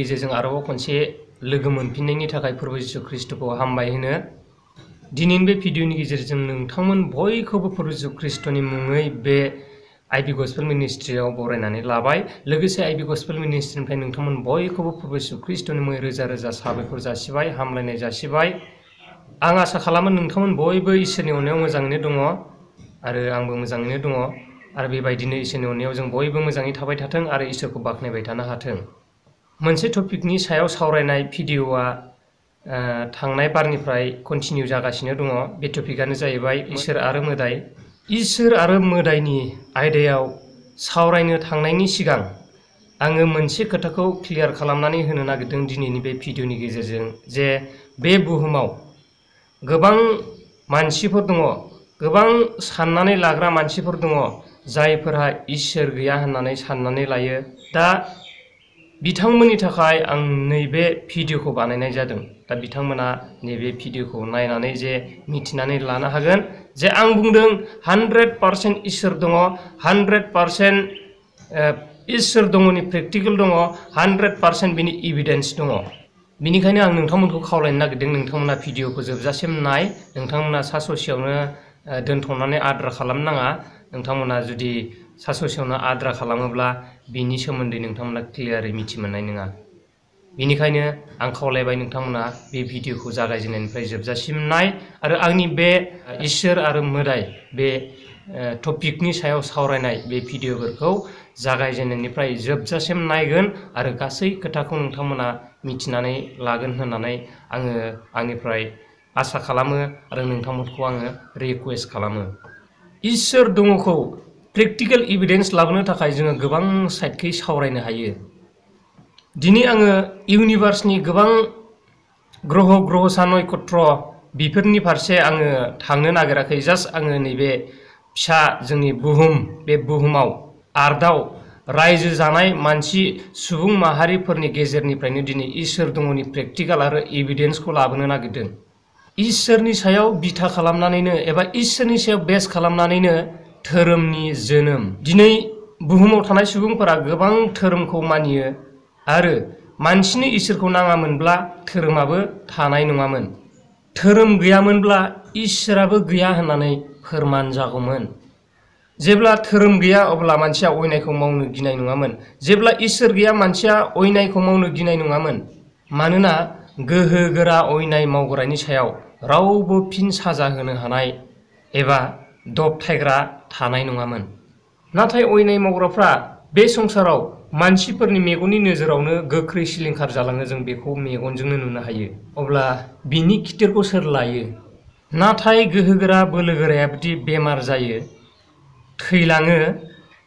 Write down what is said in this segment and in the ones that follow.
गेजेरजों आरोबाव खनसे लोगो मोनफिननायनि थाखाय प्रभु जिसु ख्रीष्टखौ हामबाय होनो दिनैनि बे भिडिअनि गेजेरजों नोंथांमोन बयखौबो प्रभु जिसु ख्रीष्टनि मुङै बे I.B.Gospel मिनिस्ट्रियाव बरायनानै लाबाय लोगोसे I.B.Gospel मिनिस्ट्रिनिफ्राय नोंथांमोन बयखौबो प्रभु जिसु ख्रीष्टनि मुङै रोजा रोजा साबायखर जासिबाय हामलायनाय जासिबाय आं आसा खालामो नोंथांमोन बयबो इसोरनि अननायाव मोजाङैनो दङ आरो आंबो मोजाङैनो दङ आरो बेबायदिनो इसोरनि अननायाव जों बयबो मोजाङै थाबाय थाथों आरो इसोरखौ बाख्नायबाय थानो हाथों मोनसे टपिकनि सायाव सावरायनाय भिडिअआ थांनाय बारनिफ्राय कन्टिनिउ जागासिनो दङ बे टपिकआनो जाहैबाय इसोर आरो मोदाय इसोर आरो मोदायनि आयदायाव सावरायनो थांनायनि सिगां आङो मोनसे खोथाखौ क्लियार खालामनानै होनो नागिरदों दिनैनि बे भिडिअनि गेजेरजों जे बे बुहुमाव गोबां मानसिफोर दङ गोबां साननानै लाग्रा मानसिफोर दङ जायफोरा इसोर गैया होननानै साननानै लायो दा बिथांमोननि थाखाय आं नैबे भिडिअखौ बानायनाय जादों दा बिथांमोना नैबे भिडिअखौ नायनानै जे मिथिनानै लानो हागोन जे आं बुंदों 100% इसोर दङ 100% इसोर दङनि प्रेक्टिकेल दङ 100% बिनि एभिडेन्स दङ बेनिखायनो आं नोंथांमोनखौ खावलायनो नागिरदों नोंथांमोना भिडिअखौ जोबजासिम नाय नोंथांमोना सा ससेयावनो दोनथ'नानै आद्रा खालामनाङा नोंथांमोना जुदि सा ससेयावनो आद्रा खालामोब्ला बिनि सोमोन्दै नोंथांमोना क्लियारै मिथिमोननाय नङा बेनिखायनो आं खावलायबाय नोंथांमोना बे भिडिअखौ जागायजेननायनिफ्राय जोबजासिम नाय आरो आंनि बे इसोर आरो मोदाय बे टपिकनि सायाव सावरायनाय बे भिडिअफोरखौ जागायजेननायनिफ्राय जोबजासिम नायगोन आरो गासै खोथाखौ नोंथांमोना मिथिनानै लागोन होननानै आङो आंनिफ्राय आसा खालामो आरो नोंथांमोनखौ आङो रिक्वेस्ट खालामो इसोर दङखौ प्रेक्टिकेल एभिडेन्स लाबोनो थाखाय जोङो गोबां साइडखै सावरायनो हायो दिनै आङो इउनिभार्सनि गोबां ग्रहसा नक्षत्र बेफोरनि फारसे आङो थांनो नागिराखै जास्ट आङो नैबे फिसा जोंनि बुहुम बे बुहुमाव आर्टआव रायजो जानाय मानसि सुबुं माहारिफोरनि गेजेरनिफ्रायनो दिनै इसोर दङनि प्रेक्टिकेल आरो एभिडेन्सखौ लाबोनो नागिरदों इसोरनि सायाव बिथा खालामनानैनो एबा इसोरनि सायाव बेस खालामनानैनो धोरोमनि जोनोम दिनै बुहुमाव थानाय सुबुंफोरा गोबां धोरोमखौ मानियो आरो मानसिनो इसोरखौ नाङामोनब्ला धोरोमाबो थानाय नङामोन धोरोम गैयामोनब्ला इसोराबो गैया होननानै फोरमान जागौमोन जेब्ला धोरोम गैया अब्ला मानसिया अयनायखौ मावनो गिनाय नङामोन जेब्ला इसोर गैया मानसिया अयनायखौ मावनो गिनाय नङामोन मानोना गोहो गोरा अयनाय मावग्रानि सायाव रावबो फिन साजा होनो हानाय एबा दबथायग्रा थानाय नङामोन नाथाय अयनाय मावग्राफ्रा बे संसाराव मानसिफोरनि मेगननि नोजोरावनो गोख्रै सिलिंखार जालाङो जों बेखौ मेगनजोंनो नुनो हायो अब्ला बिनि खिथेरखौ सोर लायो नाथाय गोहोगोरा बोलोगोराया बिदि बेमार जायो थैलाङो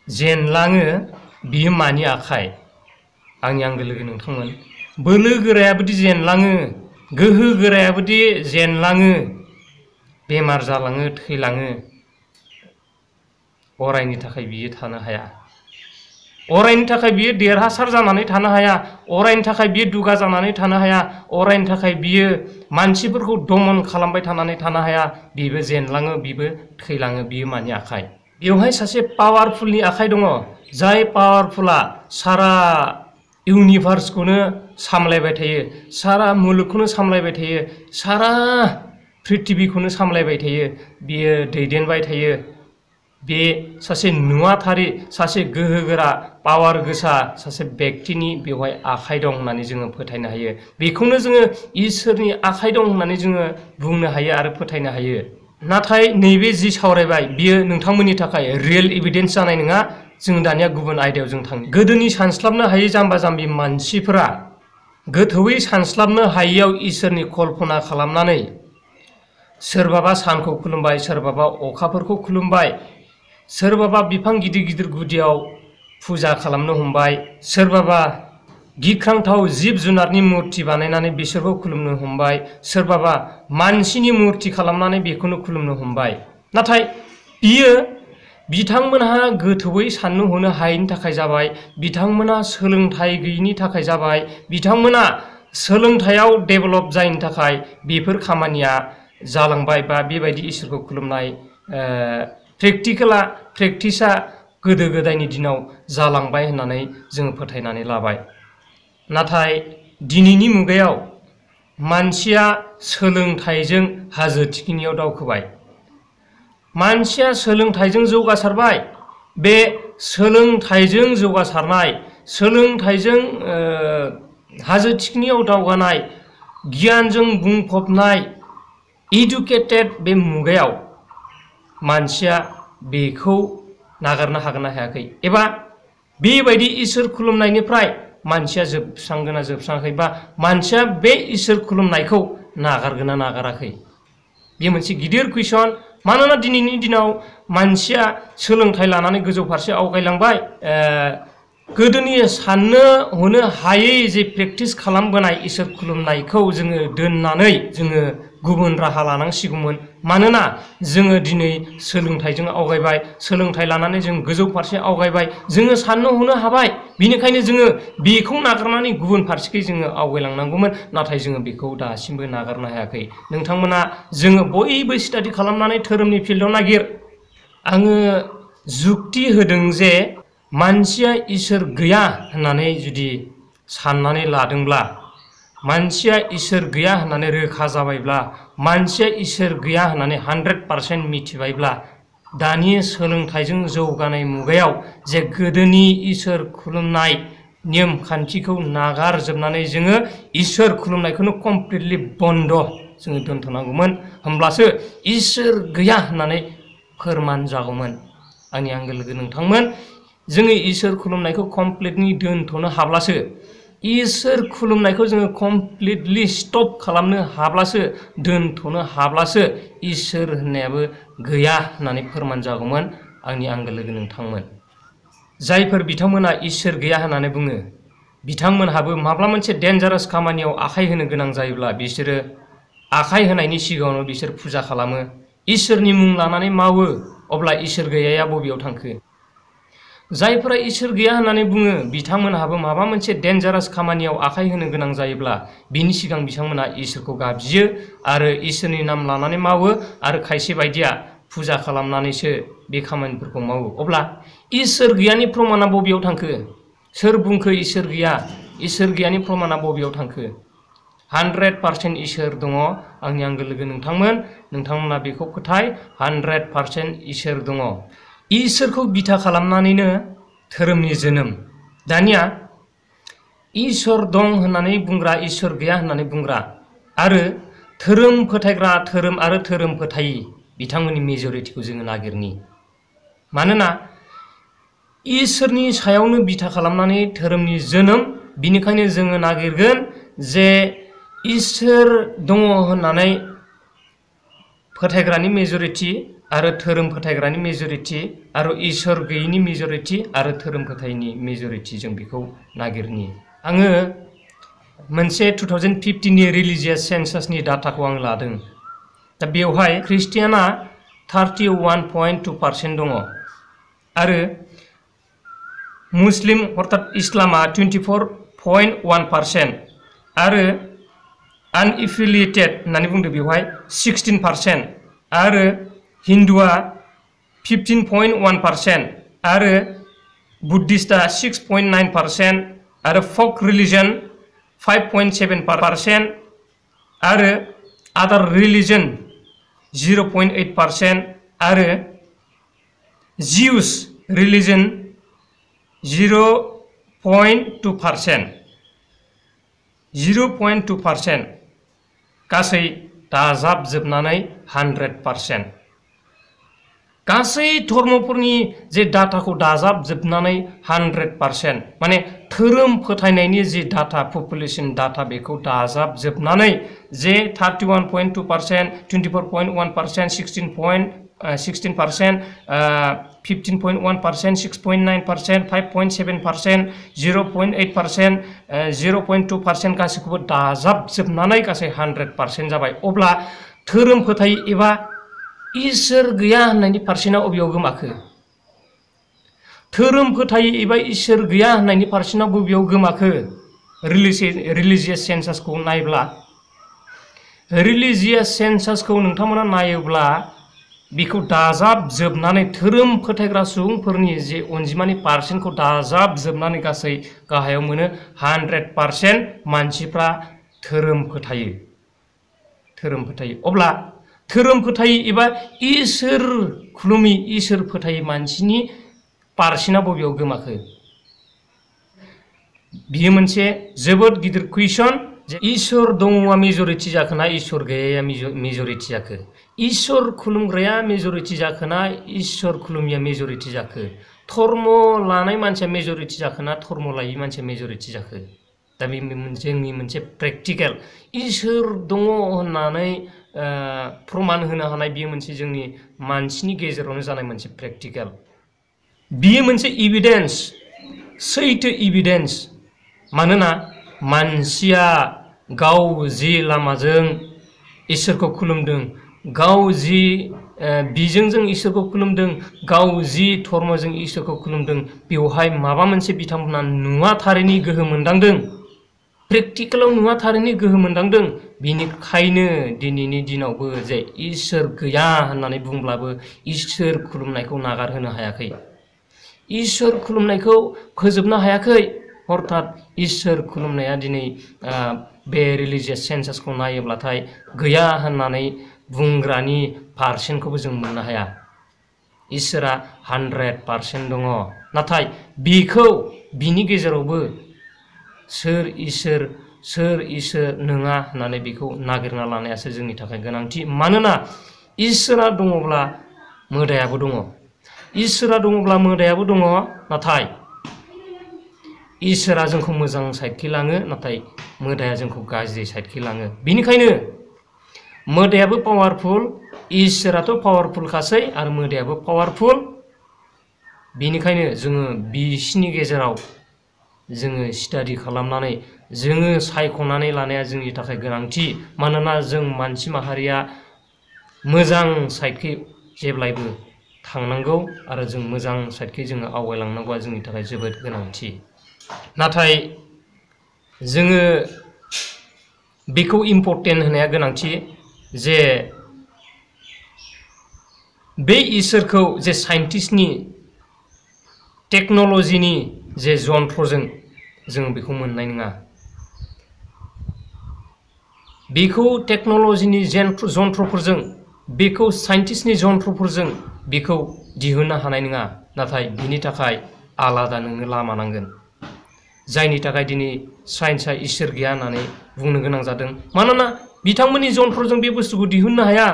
जेनलाङो बियो मानि आखाय आंनि आंगो लोगो नोंथांमोन बोलो गोरायाबोदि जेनलाङो गोहो गोरायाबोदि जेनलाङो बेमार जालाङो थैलाङो अरायनि थाखाय बियो थानो हाया अरायनि थाखाय बियो देरहासार जानानै थानो हाया अरायनि थाखाय बियो दुगा जानानै थानो हाया अरायनि थाखाय बियो मानसिफोरखौ दमन खालामबाय थानानै थानो हाया बिबो जेनलाङो बिबो थैलाङो बियो मानि आखाय बेवहाय सासे पावारफुलनि आखाय दङ जाय पावारफुला सारा इउनिभार्सखौनो सामलायबाय थायो सारा मुलुगखौनो सामलायबाय थायो सारा पृथिबीखौनो सामलायबाय थायो बियो दैदेनबाय थायो बे सासे नुवाथारि सासे गोहोगोरा पावार गोसा सासे व्यक्तिनि बेवहाय आखाइ दं होननानै जोङो फोथायनो हायो बेखौनो जोङो इसोरनि आखाइ दं होननानै जोङो बुंनो हायो आरो फोथायनो हायो नाथाय नैबे जि सावरायबाय बियो नोंथांमोननि थाखाय रियेल एभिडेन्स जानाय नङा जों दानिया गुबुन आयदायाव जों थाङो गोदोनि सानस्लाबनो हायै जाम्बा जाम्बि मानसिफोरा गोथौयै सानस्लाबनो हायैयाव इसोरनि कल्पना खालामनानै सोरबाबा सानखौ खुलुमबाय सोरबाबा अखाफोरखौ खुलुमबाय सोरबाबा बिफां गिदिर गिदिर गुदियाव फुजा खालामनो हमबाय सोरबाबा गिख्रांथाव जिब जुनारनि मुर्ति बानायनानै बिसोरखौ खुलुमनो हमबाय सोरबाबा मानसिनि मुर्ति खालामनानै बेखौनो खुलुमनो हमबाय नाथाय बियो बिथांमोनहा गोथौयै साननो हनो हायैनि थाखाय जाबाय बिथांमोना सोलोंथाइ गैयिनि थाखाय जाबाय बिथांमोना सोलोंथायाव डेभेलप जायैनि थाखाय बेफोर खामानिया जालांबाय बा बेबायदि इसोरखौ खुलुमनाय प्रेक्टिसा गोदो गोदायनि दिनाव जालांबाय होननानै जों फोथायनानै लाबाय नाथाय दिनैनि मुगायाव मानसिया सोलोंथाइजों हाजो थिखिनियाव दावखोबाय। मानसिया सोलोंथाइजों जौगासारबाय। बे सोलोंथाइजों जौगासारनाय, सोलोंथाइजों हाजो थिखिनियाव दावगानाय, गियानजों बुंफबनाय इडुकेटेड बे मुगायाव मानसिया बेखौ नागारनो हागोन ना हायाखै, एबा बेबायदि इसोर खुलुमनायनिफ्राय मानसिया जोबस्रांगोन ना जोबस्राङाखै, बा मानसिया बे इसोर खुलुमनायखौ नागारगोन ना नागाराखै? बे मोनसे गिदिर कुइसन। मानोना दिनैनि दिनाव मानसिया सोलोंथाइ लानानै गोजौ फारसे आवगायलांबाय। गोदोनि साननो हनो हायै जे प्रेक्टिस खालामबोनाय इसोर खुलुमनायखौ जोङो दोननानै जोङो गुबुन राहा लानांसिगौमोन। मानोना जोङो दिनै सोलोंथाइजों आवगायबाय, सोलोंथाइ लानानै जों गोजौ फारसे आवगायबाय, जोङो साननो हनो हाबाय। बेनिखायनो जोङो बेखौ नागारनानै गुबुन फारसेखै जोङो आवगायलांनांगौमोन। नाथाय जोङो बेखौ दासिमबो नागारनो हायाखै। नोंथांमोना जोङो बयबो स्टाडि खालामनानै धोरोमनि फिल्डआव नागिर। आङो जुक्ति होदों जे मानसिया इसोर गैया होननानै जुदि साननानै लादोंब्ला, मानसिया इसोर गैया होननानै रोखा जाबायब्ला, मानसिया इसोर गैया होननानै 100% मिथिबायब्ला, दानि सोलोंथाइजों जौगानाय मुगायाव जे गोदोनि इसोर खुलुमनाय नियम खान्थिखौ नागारजोबनानै जोङो इसोर खुलुमनायखौनो कमप्लिटलि बन्द जोङो दोनथ'नांगौमोन। होमब्लासो इसोर गैया होननानै फोरमान जागौमोन। आंनि आंगो लोगो नोंथांमोन, जोङो इसोर खुलुमनायखौ कमप्लिटलि दोनथ'नो हाब्लासो, इसोर खुलुमनायखौ जोङो कमप्लिटलि स्टप खालामनो हाब्लासो, दोनथ'नो हाब्लासो इसोर होननायाबो गैया होननानै फोरमान जागौमोन। आंनि आंगो लोगो नोंथांमोन, जायफोर बिथांमोना इसोर गैया होननानै बुङो, बिथांमोनहाबो माब्ला मोनसे डेन्जारास खामानियाव आखाइ होनो गोनां जायोब्ला बिसोरो आखाइ होनायनि सिगाङावनो बिसोर फुजा खालामो, इसोरनि मुं लानानै मावो। अब्ला इसोर गैयाया बबेयाव थांखो? जायफोरा इसोर गैया होननानै बुङो, बिथांमोनहाबो माबा मोनसे डेन्जारास खामानियाव आखाइ होनो गोनां जायोब्ला बिनि सिगां बिथांमोना इसोरखौ गाबज्रियो आरो इसोरनि नाम लानानै मावो, आरो खायसे बायदिया फुजा खालामनानैसो बे खामानिफोरखौ मावो। अब्ला इसोर गैयानि प्रमाना बबेयाव थांखो? सोर बुंखो इसोर गैया? इसोर गैयानि प्रमाना बबेयाव थांखो? 100% इसोर दङ। आंनि आंगो लोगो नोंथांमोन, नोंथांमोना बेखौ फोथाय, 100% इसोर दङ। इसोरखौ बिथा खालामनानैनो धोरोमनि जोनोम। दानिया इसोर दं होननानै बुंग्रा, इसोर गैया होननानै बुंग्रा, आरो धोरोम फोथायग्रा, धोरोम आरो धोरोम फोथायि बिथांमोननि मेजरिटिखौ जोङो नागिरनि। मानोना इसोरनि सायावनो बिथा खालामनानै धोरोमनि जोनोम। बिनिखायनो जोङो नागिरगोन जे इसोर दङ होननानै फोथायग्रानि मेजरिटि, आरो धोरोम फोथायग्रानि मेजरिटि, आरो इसोर गैयिनि मेजरिटि, आरो धोरोम फोथायिनि मेजरिटि, जों बेखौ नागिरनि। आङो मोनसे 2015नि रिलिजियास सेन्सासनि डाटाखौ आं लादों। दा बेवहाय ख्रिस्टियाना 31.2% दङ, आरो मुस्लिम अर्थात इस्लामा 24.1%, आरो आनएफिलिएटेड होननानै बुंदों बेवहाय 16%, आरो हिन्दुआ 15.1%, आरो बुद्धिस्टआ 6.9%, आरो फक रिलिजन 5.7%, आरो आदार रिलिजन 0.8%, आरो जिउस रिलिजन 0.2%। 0.2% गासै दाजाबजोबनानै 100%। गासै धर्मफोरनि जे डाटाखौ दाजाबजोबनानै 100%, माने धोरोम फोथायनायनि जे डाटा, पपुलेसन डाटा, बेखौ दाजाबजोबनानै जे 31.2%, 24.1%, 16%, 15.1%, 6.9%, 5.7%, 0.8%, 0.2% गासैखौबो दाजाबजोबनानै गासै 100% जाबाय। अब्ला धोरोम फोथाय एबा इसोर गैया होननायनि पारसेन्टआ बबेयाव गोमाखो? धोरोम फोथाय एबा इसोर गैया होननायनि पारसेन्टआ बबेयाव गोमाखो? रिलिजियास सेन्सासखौ नायब्ला, रिलिजियास सेन्सासखौ नोंथांमोना नायोब्ला बेखौ दाजाबजोबनानै धोरोम फोथायग्रा सुबुंफोरनि जे अनजिमानि पारसेन्टखौ दाजाबजोबनानै गासै गाहायाव मोनो 100% मानसिफ्रा धोरोम फोथायो। धोरोम फोथायो। अब्ला धोरोम फोथायो एबा इसोर खुलुमी इसोर फोथायो मानसिनि पारसेन्टआ बबेयाव गोमाखो? बियो मोनसे जोबोद गिदिर कुइसन जे इसोर दङआ मेजरिटि जाखोना इसोर गैयाया मेजरिटि जाखो? इसोर खुलुमग्राया मेजरिटि जाखोना इसोर खुलुमिया मेजरिटि जाखो? धर्म लानाय मानसिया मेजरिटि जाखोना धर्म लायै मानसिया मेजरिटि जाखो? दा बे जोंनि मोनसे प्रेक्टिकेल इसोर दङ होननानै प्रमान होनो हानाय बियो मोनसे जोंनि मानसिनि गेजेरावनो जानाय मोनसे प्रेक्टिकेल। बियो मोनसे इभिडेन्स, सैथो इभिडेन्स। मानोना मानसिया गाव जि लामाजों इसोरखौ खुलुमदों, गाव जि बिजोंजों इसोरखौ खुलुमदों, गाव जि धर्मजों इसोरखौ खुलुमदों, बेवहाय माबा मोनसे बिथांमोना नुवाथारैनि गोहो मोनदांदों, प्रेक्टिकेलाव नुवाथारैनि गोहो मोनदांदों। बेनिखायनो दिनैनि दिनावबो जे इसोर गैया होननानै बुंब्लाबो इसोर खुलुमनायखौ नागारहोनो हायाखै, इसोर खुलुमनायखौ फोजोबनो हायाखै। अर्थात इसोर खुलुमनाया दिनै बे रिलिजियास सेन्सासखौ नायोब्लाथाय गैया होननानै बुंग्रानि पारसेन्टखौबो जों मोननो हाया। इसोरा 100% दङ। नाथाय बेखौ बिनि गेजेरावबो सोर इसोर नङा होननानै बेखौ नागिरना लानायासो जोंनि थाखाय गोनांथि। मानोना इसोरा दङब्ला मोदायाबो दङ, इसोरा दङब्ला मोदायाबो दङ। नाथाय इसोरा जोंखौ मोजां साइडखै लाङो, नाथाय मोदाया जोंखौ गाज्रि साइडखै लाङो। बेनिखायनो मोदायाबो पावारफुल, इसोराथ' पावारफुलखासै आरो मोदायाबो पावारफुल। बेनिखायनो जोङो बिसिनि गेजेराव जोङो स्टाडि खालामनानै जोङो सायख'नानै लानाया जोंनि थाखाय गोनांथि। मानोना जों मानसि माहारिया मोजां साइडखै जेब्लायबो थांनांगौ आरो जों मोजां साइडखै जोङो आवगायलांनांगौआ जोंनि थाखाय जोबोद गोनांथि। नाथाय जोङो बेखौ इम्परटेन्ट होनाया गोनांथि जे बे इसोरखौ जे साइन्टिस्टनि टेक्न'लजिनि जे जन्थ्रजों जों बेखौ मोननाय नङा। बेखौ टेक्न'लजिनि जन्थ्रफोरजों, बेखौ साइन्टिस्टनि जन्थ्रफोरजों बेखौ दिहुननो हानाय नङा। नाथाय बिनि थाखाय आलादा नोंनो लामा नांगोन। जायनि थाखाय दिनै साइन्सआ इसोर गैया होननानै बुंनो गोनां जादों। मानोना बिथांमोननि जन्थ्रजों बे बुस्थुखौ दिहुननो हाया।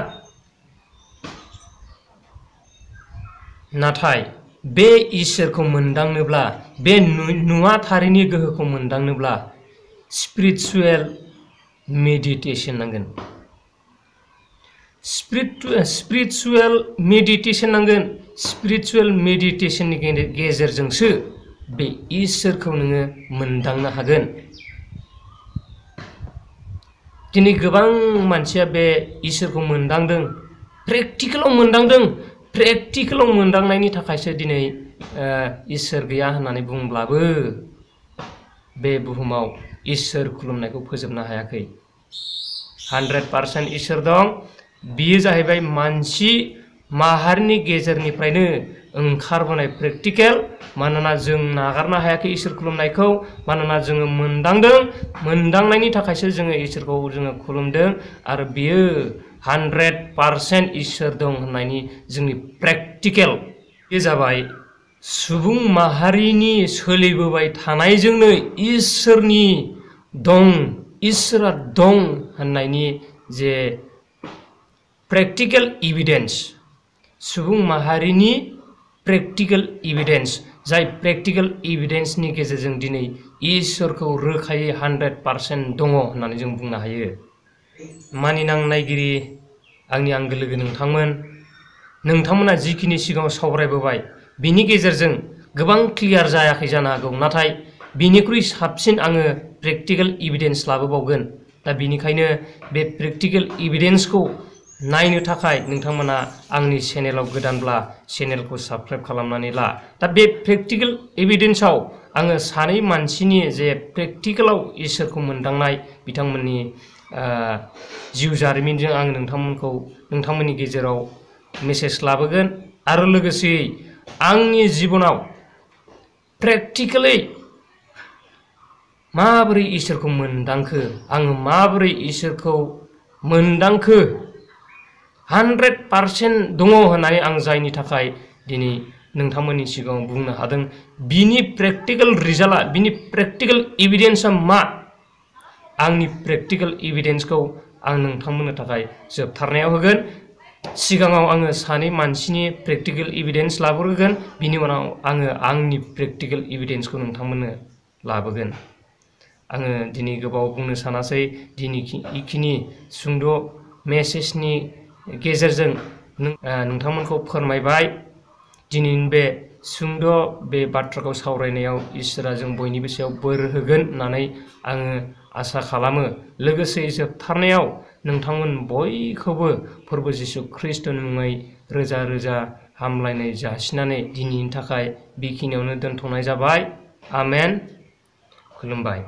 नाथाय बे इसोरखौ मोनदांनोब्ला, बे नुवाथारैनि गोहोखौ मोनदांनोब्ला स्पिरिचुवेल मेडिटेसन नांगोन। स्पिरिचुवेल मेडिटेसन नांगोन। स्पिरिचुवेल मेडिटेसननि गेजेरजोंसो बे इसोरखौ नोङो मोनदांनो हागोन। दिनै गोबां मानसिया बे इसोरखौ मोनदांदों, प्रेक्टिकेलाव मोनदांदों। प्रेक्टिकेलाव मोनदांनायनि थाखायसो दिनै इसोर गैया होननानै बुंब्लाबो बे बुहुमाव इसोर खुलुमनायखौ फोजोबनो हायाखै। 100% इसोर दं। बियो जाहैबाय मानसि माहारिनि गेजेरनिफ्रायनो ओंखारबोनाय प्रेक्टिकेल। मानोना जों नागारनो हायाखै इसोर खुलुमनायखौ। मानोना जोङो मोनदांदों, मोनदांनायनि थाखायसो जोङो इसोरखौ जोङो खुलुमदों। आरो बियो 100% इसोर दं होननायनि जोंनि प्रेक्टिकेल बे जाबाय सुबुं माहारिनि सोलिबोबाय थानायजोंनो इसोरनि दं, इसोरा दं होननायनि जे प्रेक्टिकेल इभिडेन्स, सुबुं माहारिनि प्रेक्टिकेल इभिडेन्स, जाय प्रेक्टिकेल इभिडेन्सनि गेजेरजों दिनै इसोरखौ रोखायै 100% दङ होननानै जों बुंनो हायो। मानिनां नायगिरि आंनि आंगो लोगो नोंथांमोना जिखिनि सिगाङाव सावरायबोबाय बिनि गेजेरजों गोबां क्लियार जायाखै जानो हागौ। नाथाय बिनिख्रुइ साबसिन आङो प्रेक्टिकेल इभिडेन्स लाबोबावगोन। दा बिनिखायनो बे प्रेक्टिकेल इभिडेन्सखौ नायनो थाखाय नोंथांमोना आंनि चेनेलाव गोदानब्ला चेनेलखौ साबस्क्राइब खालामनानै ला। दा बे प्रेक्टिकेल एभिडेन्सआव आङो सानै मानसिनि जे प्रेक्टिकेलाव इसोरखौ मोनदांनाय बिथांमोननि जिउ जारिमिनजों आं नोंथांमोननि गेजेराव मेसेज लाबोगोन आरो लोगोसे आंनि जिबनाव प्रेक्टिकेलि माबोरै इसोरखौ मोनदांखो, आङो माबोरै इसोरखौ मोनदांखो 100% दङ होननानै आं जायनि थाखाय दिनै नोंथांमोननि सिगाङाव बुंनो हादों, बिनि प्रेक्टिकेल रिजाल्टआ, बिनि प्रेक्टिकेल एभिडेन्सआ मा? आंनि प्रेक्टिकेल एभिडेन्सखौ आं नोंथांमोननो थाखाय जोबथारनायाव होगोन। सिगाङाव आङो सानै मानसिनि प्रेक्टिकेल एभिडेन्स लाबोग्रोगोन, बिनि उनाव आङो आंनि प्रेक्टिकेल एभिडेन्सखौ नोंथांमोननो लाबोगोन। आङो दिनै गोबाव बुंनो सानासै, दिनै इखिनि सुंद' मेसेजनि गेजेरजों नोंथांमोनखौ फोरमायबाय। दिनैनि बे सुंद' बे बाथ्राखौ सावरायनायाव इसोरा जों बयनिबो सायाव बोर होगोन होननानै आङो आसा खालामो। लोगोसे जोबथारनायाव नोंथांमोन बयखौबो फोरबो जिसु ख्रीष्टनि मुङै रोजा रोजा हामलायनाय जासिनानै दिनैनि थाखाय बेखिनियावनो दोनथ'नाय जाबाय। आमेन। खुलुमबाय।